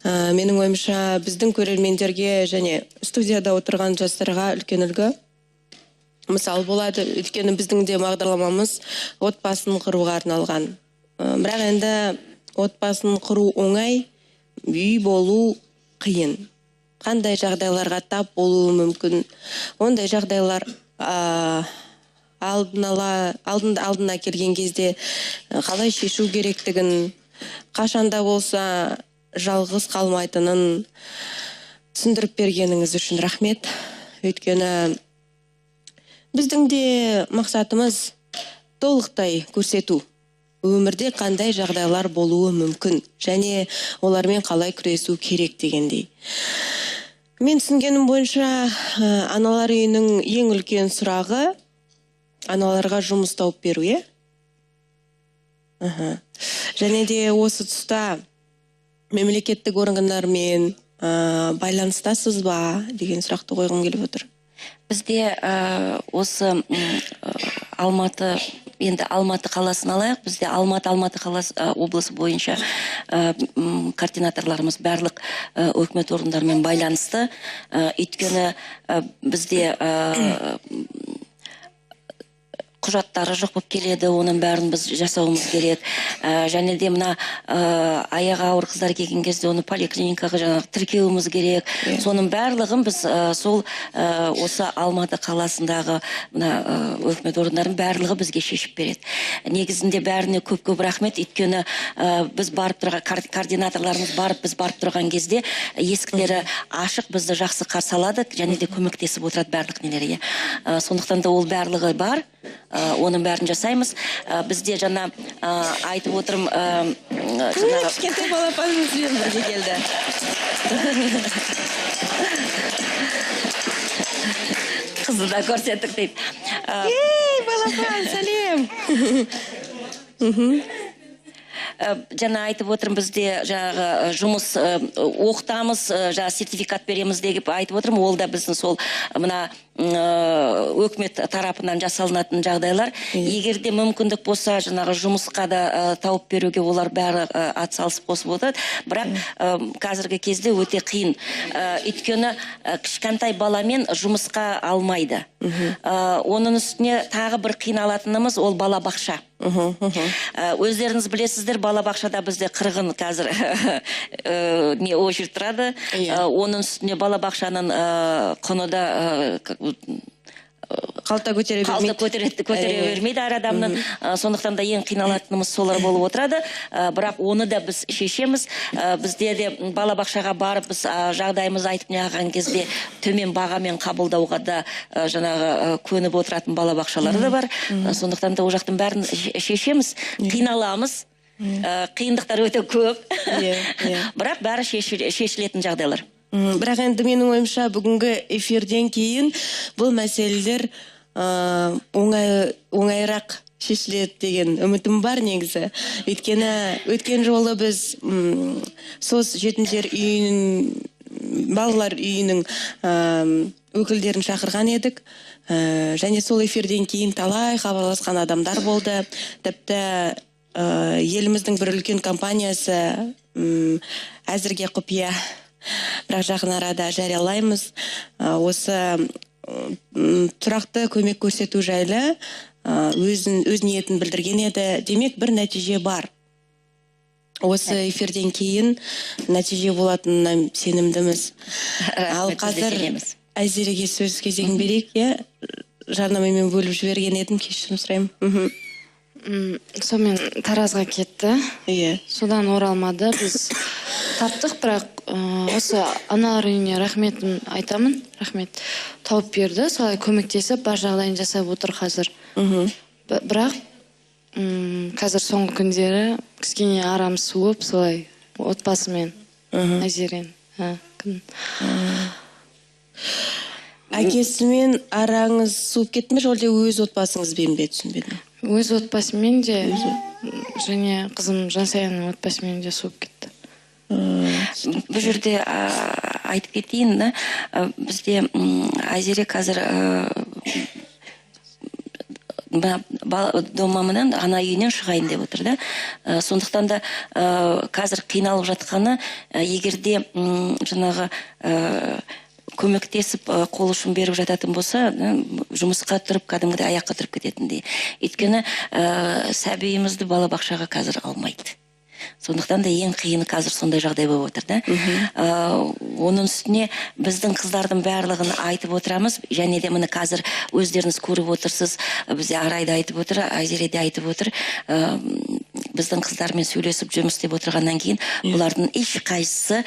Менің ойымша, біздің көрермендерге және студияда отырған жастарға үлкен үлгі мысал болады. Өйткені біздің де бағдарламамыз отбасын құруға арналған. Бірақ енді отбасын құру оңай, үй болу қиын. Қандай жағдайларға тап болуы мүмкін? Ондай жағдайлар алдына келген кезде қалай шешу керектігін, қашанда болса жалғыз қалмайтынын түсіндіріп бергеніңіз үшін рахмет. Өйткені біздің де мақсатымыз толықтай көрсету. Өмірде қандай жағдайлар болуы мүмкін және олармен қалай күресу керек дегендей. Мен түсінгенім бойынша, аналар үйінің ең үлкен сұрағы аналарға жұмыс тауып беру, е? Және де осы тұста мемлекеттік органдармен байланыстасыз ба деген сұрақты қойғым келіп отыр. Бізде осы Алматы, енді Алматы қаласын алайық, бізде Алматы қаласы, облысы бойынша координаторларымыз барлық өкімет орындарымен байланысты. Өйткені бізде құжаттары жоқ болып келеді, оның бәрін біз жасауымыз керек. Және де мына аяғы ауыр қыздар келген кезде оны поликлиникаға жаңағы тіркеуіміз керек. Соның барлығын біз сол осы Алматы қаласындағы мына өкімет орындарының барлығы бізге шешіп береді. Негізінде бәріне көп-көп рахмет, өйткені біз барып тұрған координаторларымыз барып, біз барып тұрған кезде есіктері ашық, бізді жақсы қарсы алады және де көмектесіп отырады барлық нелерге. Сондықтан да ол барлығы бар. Оның бәрін жасаймыз. Бізде жаңа айтып отырмын, жаңағы Кішкентай балапанымызбен бірге келді. Қызды да көрсеттік дейді. Ей, балапан, сәлем. Жаңа айтып отырмын, бізде жаңағы жұмыс оқытамыз, жаңа сертификат береміз деп айтып отырмын. Ол да біздің сол мына өкімет тарапынан жасалынатын жағдайлар. Егер де мүмкіндік болса, жаңағы жұмысқа да тауып беруге олар бәрі атсалысып қосып отырады. Бірақ қазіргі кезде өте қиын. Өйткені кішкентай баламен жұмысқа алмайды. Оның үстіне тағы бір қиналатынымыз ол балабақша. Өздеріңіз білесіздер, балабақшада бізде қырғын қазір, не очередь тұрады. Оның үстіне балабақшаның құны да қалта көтере қалта бермейді. Көтере бермейді әр адамның. Сондықтан да ең қиналатынымыз солар болып отырады. Бірақ оны да біз шешеміз. Бізде де балабақшаға барып біз жағдайымызды айтып неғылған кезде төмен бағамен қабылдауға да жаңағы көніп отыратын балабақшалар да бар. Сондықтан да ол жақтың бәрін шешеміз. Қиналамыз. Қиындықтар өте көп. Бірақ бәрі шешілетін жағдайлар. Бірақ енді менің ойымша бүгінгі эфирден кейін бұл мәселелер оңайырақ шешіледі деген үмітім бар негізі. Өйткені өткен жолы біз СОС жетімдер үйінің, балалар үйінің өкілдерін шақырған едік. Және сол эфирден кейін талай хабарласқан адамдар болды. Тіпті еліміздің бір үлкен компаниясы, әзірге құпия, бірақ жақын арада жариялаймыз. Осы тұрақты көмек көрсету жайлы өз ниетін білдірген еді. Демек, бір нәтиже бар. Осы эфирден кейін нәтиже болатынына сенімдіміз. Рахмет, Ал біз де қазір сенеміз. Айзереге сөз кезегін берейік, иә? Жарнамамен бөліп жіберген едім, кешірім сұраймын. Сонымен Таразға кетті. Содан оралмады. Біз таптық, бірақ осы аналар үйіне рахметін айтамын. Рахмет. Тауып берді, солай көмектесіп, бар жағдайын жасап отыр қазір. Бірақ қазір соңғы күндері кішкене арам суып, солай отбасымен Айзерен. Күн. Әкесімен араңыз суып кетті ме, жоқ әлде өз отбасыңызбен бе, түсінбедім. Өз отбасымен де, және қызым Жансаяның отбасымен де суып кетті. Бұл жерде айтып кетейін, да, бізде Айзере қазір Домамынан, ана үйінен шығайын деп отыр да. Сондықтан да қазір қиналып жатқаны, егер де жаңағы көмектесіп қол ұшын беріп жататын болса, жұмысқа тұрып кәдімгідей аяққа тұрып кететіндей. Өйткені сәбиімізді балабақшаға қазір алмайды. Сондықтан да ең қиыны қазір сондай жағдай болып отыр да. Оның үстіне біздің қыздардың барлығын айтып отырамыз, және де міне қазір өздеріңіз көріп отырсыз, бізде Арай да айтып отыр, Айзере де айтып отыр. Біздің қыздармен сөйлесіп жұмыс істеп отырғаннан кейін бұлардың ешқайсысы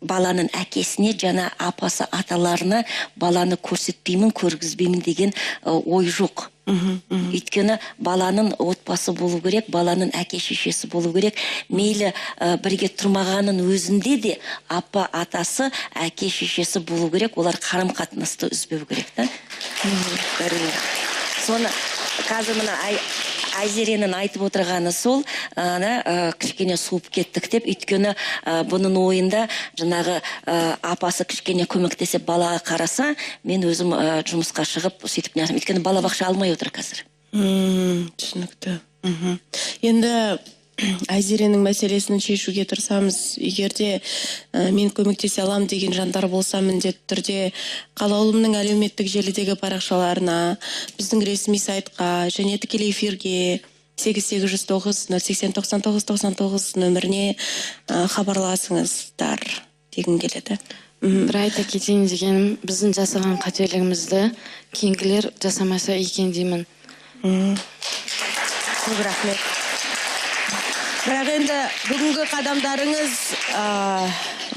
баланың әкесіне жана апасы аталарына баланы көрсетпеймін, көргізбеймін деген ой жоқ. Өйткені баланың отбасы болу керек, баланың әке шешесі болу керек. Мейлі бірге тұрмағанның өзінде де апа атасы, әке шешесі болу керек, олар қарым қатынасты үзбеу керек та. Әрине. Соны қазір мына Айзеренің айтып отырғаны сол, кішкене суып кеттік деп, өйткені бұның ойында жаңағы апасы кішкене көмектесіп балаға қараса, мен өзім жұмысқа шығып сөйтіп не, өйткені балабақша алмай отыр қазір. Түсінікті. Енді Айзеренің мәселесін шешуге тырысамыз. Егер де мен көмектесе алам деген жандар болса, міндетті түрде Қалаулымның әлеуметтік желідегі парақшаларына, біздің ресми сайтқа және тікелей эфирге 8809 080 99 99 нөміріне хабарласыңыздар дегім келеді. Бір айта кетейін дегенім, біздің жасаған қателігімізді кейінгілер жасамаса екен деймін. Көп рахмет. Бірақ енді бүгінгі қадамдарыңыз,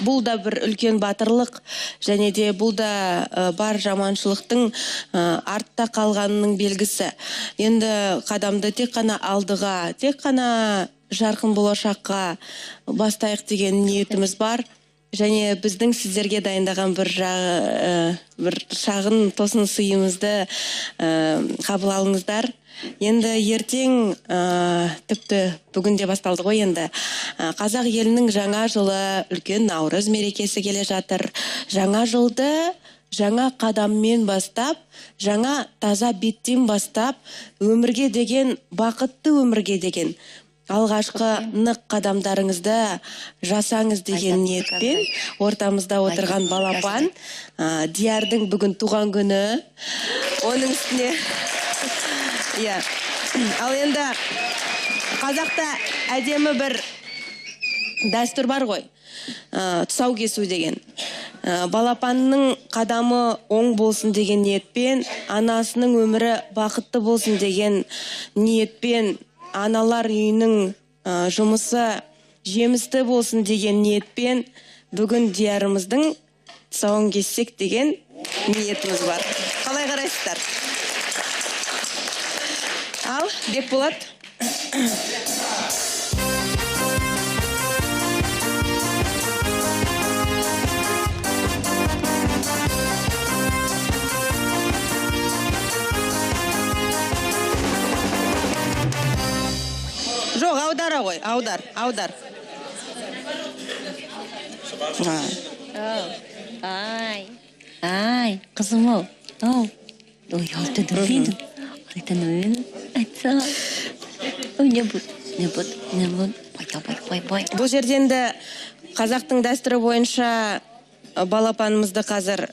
бұл да бір үлкен батырлық, және де бұл да бар жаманшылықтың артта қалғанының белгісі. Енді қадамды тек қана алдыға, тек қана жарқын болашаққа бастайық деген ниетіміз бар. Және біздің сіздерге дайындаған бір шағын тосын сыйымызды қабыл алыңыздар. Енді ертең, тіпті бүгін де басталды ғой енді. Қазақ елінің жаңа жылы, үлкен Наурыз мерекесі келе жатыр. Жаңа жылды жаңа қадаммен бастап, жаңа таза беттен бастап, өмірге деген, бақытты өмірге деген алғашқы нық қадамдарыңызды жасаңыз деген ниетпен ортамызда отырған балапан, Диярдың бүгін туған күні, оның үстіне иә. Ал енді қазақта әдемі бір дәстүр бар ғой, тұсау кесу деген. Балапанның қадамы оң болсын деген ниетпен, анасының өмірі бақытты болсын деген ниетпен, аналар үйінің жұмысы жемісті болсын деген ниетпен бүгін Диярымыздың тұсауын кессек деген ниетіміз бар. Қалай қарайсыздар? Ал, Бекболат. Жоқ, аудара ғой, аудар, аудар. Ай, ай, қызым ау, ау. Ой, алтын алтын айтса. Ой, не буд, не буд, не буд. Бай, бай, бай, бай. Бұл жерде енді қазақтың дәстүрі бойынша балапанымызды қазір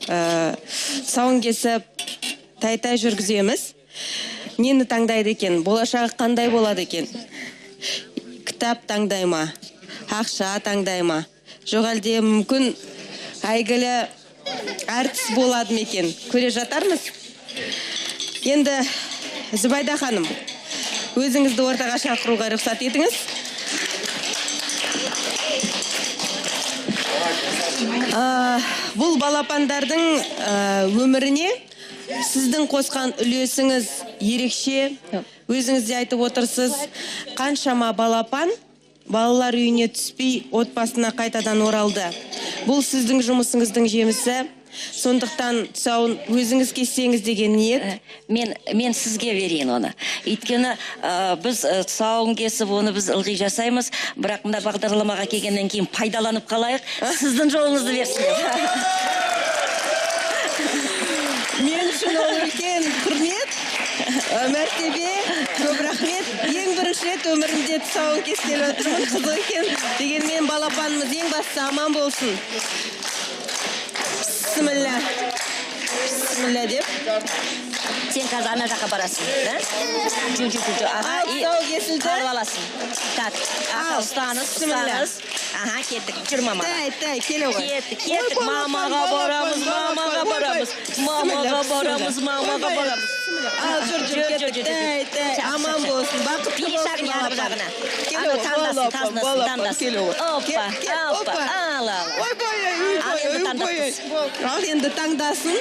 сауын кесіп, тай-тай жүргіземіз. Нені таңдайды екен? Болашағы қандай болады екен? Кітап таңдай ма? Ақша таңдай ма? Жоқ әлде мүмкін әйгілі әртіс болады ма екен? Көре жатармыз. Енді Зүбайда ханым, өзіңізді ортаға шақыруға рұқсат етіңіз. Бұл балапандардың өміріне сіздің қосқан үлесіңіз ерекше. Өзіңіз де айтып отырсыз, қаншама балапан балалар үйіне түспей отбасына қайтадан оралды. Бұл сіздің жұмысыңыздың жемісі. Сондықтан тұсауын өзіңіз кессеңіз деген ниет. Мен сізге берейін оны. Өйткені біз тұсауын кесіп, оны біз ылғи жасаймыз. Бірақ мына бағдарламаға келгеннен кейін пайдаланып қалайық. Сіздің жолыңызды берсін деп. Мен үшін ол үлкен құрмет. Мәртебе, көп рахмет. Ең бірінші рет өмірімде тұсауын кескелі отырмын. Қызық екен. Дегенмен балапанымыз ең бастысы аман болсын. Бісміллә. Бісміллә деп. Сен қазір ана жаққа барасың, да? Жүр, жүр, жүр. Аха, Ал, тұсау кесілді. Қарып аласың. Так, аха, Ал, ұстаңыз, бісміллә. ұстаңыз. Аха, кеттік. Жүр мамаға. Тай, тай, келе ғой. Кеттік, кеттік. Мамаға барамыз, мамаға барамыз. Мамаға барамыз, мамаға барамыз. Ал, жүр, жүр, кеттік. Тай, тай, аман болсын, бақытты болсын балапан. Келе Ана ғой, таңдасын, балапан, таңдасын, балапан, таңдасын. келе ғой. Опа, Кел, опа, ал, ал. Ойбай, Ал ойбай, енді ойбай. таңдатпыз. Ал енді таңдасын.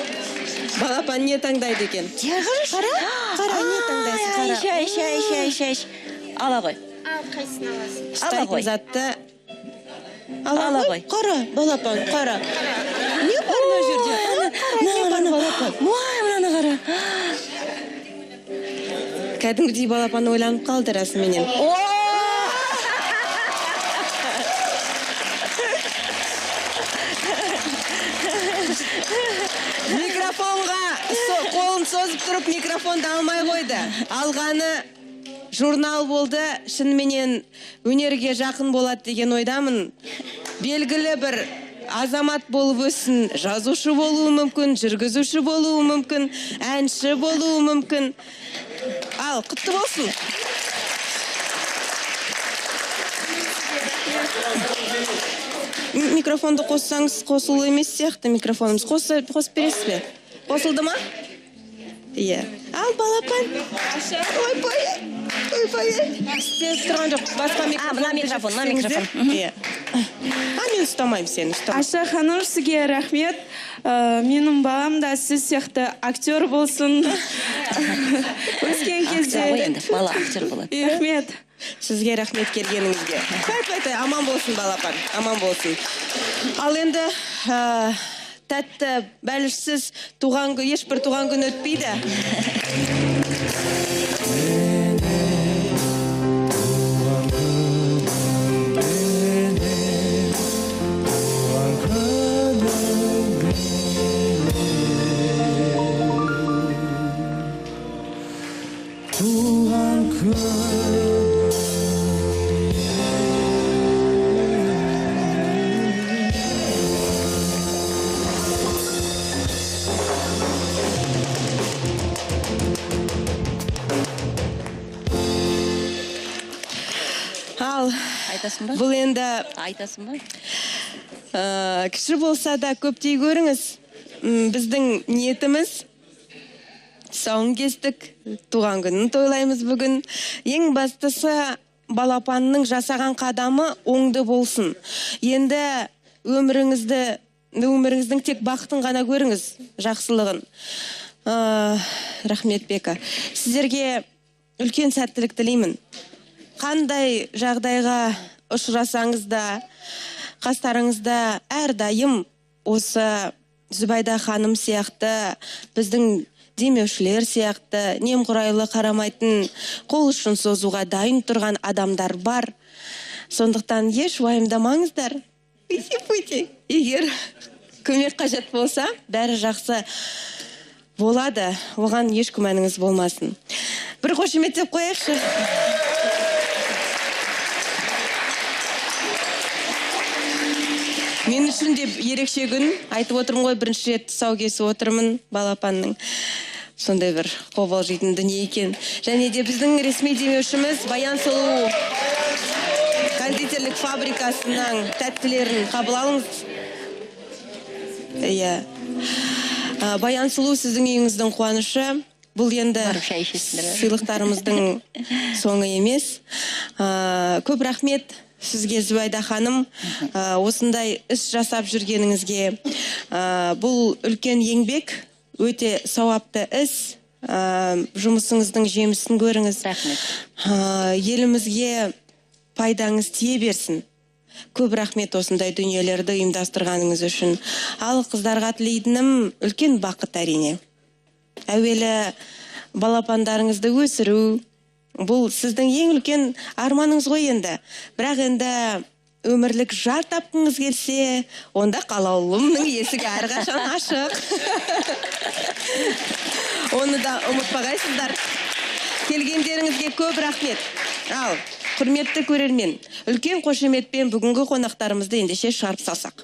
Балапан не таңдайды екен? Қара, қара, не таңдайсың, қара. Айша, айша, айша, айша, айша. Ала ғой. Ал қайсысын аласың? Ала Ұстайтын ғой. затты ала Ала ғой. ғой. Қара, балапан, қара. Не бар мына жерде? Қара, не бар балапан? Ой, мынаны қара. Кәдімгідей балапан ойланып қалды расыменен. Микрофонға қолын созып тұрып микрофонды алмай қойды. Алғаны журнал болды. Шыныменен өнерге жақын болады деген ойдамын. Белгілі бір азамат болып өссін, жазушы болуы мүмкін, жүргізуші болуы мүмкін, әнші болуы мүмкін. Ал, құтты болсын. Микрофонды қоссаңыз қосулы емес сияқты микрофонымыз. Қосып бересіз бе? Қосылды ма? Иә. Ал, балапан. Ойбай, ойбай. Істеп тұрған жоқ. Басқа микрофон. Мына микрофон, мына микрофон. Иә. А, мен ұстамаймын сені, ұстамаймын. Аша ханым, сізге рахмет. Менің балам да сіз сияқты актер болсын. Өскен Актер ғой кезде. енді, бала актер болады. Рахмет. Сізге рахмет келгеніңізге. Тай, тай, тай, аман болсын балапан, аман болсын. Ал енді тәтті бәлішсіз туған күн, ешбір туған күн өтпейді. Туған күн. Ал, Айтасың ба? бұл енді Айтасың ба? Кіші болса да көптей көріңіз. Біздің ниетіміз тұсауын кестік, туған күнін тойлаймыз бүгін. Ең бастысы балапанның жасаған қадамы оңды болсын. Енді өміріңіздің тек бақытын ғана көріңіз, жақсылығын. Рахмет, Бека. Сіздерге үлкен сәттілік тілеймін. Қандай жағдайға ұшырасаңыз да, қастарыңызда әрдайым осы Зүбайда ханым сияқты, біздің демеушілер сияқты, немқұрайлы қарамайтын, қол ұшын созуға дайын тұрған адамдар бар. Сондықтан еш уайымдамаңыздар. Пути-пути. Егер көмек қажет болса, бәрі жақсы болады. Оған еш күмәніңіз болмасын. Бір қошеметтеп қояйықшы. Мен үшін де ерекше күн. Айтып отырмын ғой, бірінші рет тұсау кесіп отырмын балапанның. Сондай бір қобалжитын дүние екен. Және де біздің ресми демеушіміз Баян Сұлу кондитерлік фабрикасының тәттілерін қабыл алыңыз. Иә. Баян Сұлу, сіздің үйіңіздің қуанышы. Бұл енді Барып шай ішесіңдер, ә? сыйлықтарымыздың соңы емес. Көп рахмет сізге, Зүбайда ханым, осындай іс жасап жүргеніңізге. Бұл үлкен еңбек, өте сауапты іс. Жұмысыңыздың жемісін көріңіз. Рахмет. Елімізге пайдаңыз тие берсін. Көп рахмет осындай дүниелерді ұйымдастырғаныңыз үшін. Ал қыздарға тілейтінім үлкен бақыт әрине. Әуелі балапандарыңызды өсіру, бұл сіздің ең үлкен арманыңыз ғой енді. Бірақ енді өмірлік жар тапқыңыз келсе, онда Қалаулымның есігі әрқашан ашық. Оны да ұмытпағайсыздар. Келгендеріңізге көп рахмет. Ал, құрметті көрермен, үлкен қошеметпен бүгінгі қонақтарымызды ендеше шығарып салсақ.